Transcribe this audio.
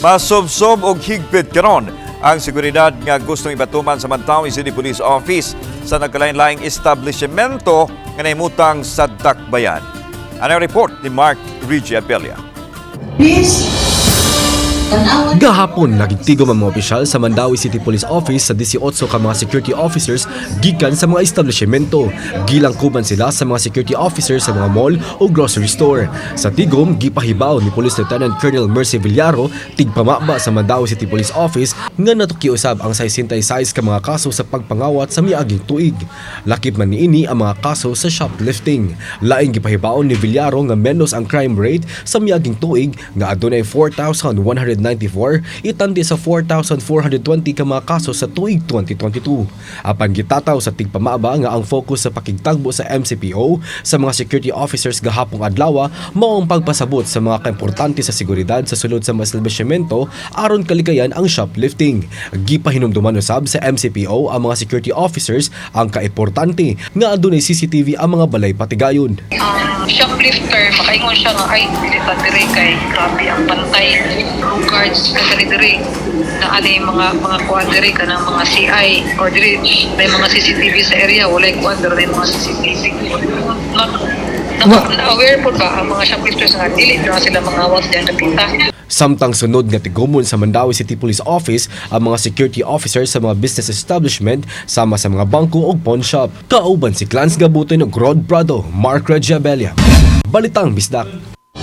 Masubsob og higpit karon ang seguridad nga gustong ibatuman sa Mandaue City Police Office sa nagkalain-laing establishmento nga nahimutang sa Dakbayan. Ano ang report ni Mark Reggie Abella? Please, tanawan. Gahapon, nagtigom ang mga opisyal sa Mandaue City Police Office sa 18 ka mga security officers gikan sa mga establishmento. Gilangkuban sila sa mga security officers sa mga mall o grocery store. Sa tigom, gipahibaw ni Police Lieutenant Colonel Mercy Villaro, tigpamaba sa Mandaue City Police Office, nga natuki usab ang 66 ka mga kaso sa pagpangawat sa miaging tuig. Lakip man niini ang mga kaso sa shoplifting. Laing gipahibaon ni Villaro nga menos ang crime rate sa miaging tuig nga adunay 4,194 itandi sa 4,420 ka mga kaso sa tuig 2022. Apan gitataw sa tigpamaba nga ang focus sa pakigtagbo sa MCPO sa mga security officers gahapong adlaw mao ang pagpasabot sa mga kaimportante sa seguridad sa sulod sa mga establishmento aron kalikayan ang shoplifting. Gipahinumduman usab sa MCPO ang mga security officers ang kaimportante nga adunay CCTV ang mga balay patigayon. Ang shoplifter, makaingon siya nga, "Ay, dili ta dire kay grabe ang bantay, blue guards na diri diri na ani mga kuan diri kanang mga CI or diri may mga CCTV sa area, walay kuan pero may mga CCTV." Na aware po ba ang mga shoplifters nga dili na sila mangawat diyan dapita? Samtang sunod nga tigomon sa Mandaue City Police Office ang mga security officers sa mga business establishment sama sa mga bangko ug pawn shop. Kauban si Clans Gabutin ug Rod Prado, Mark Regiabella. Balitang Bisdak.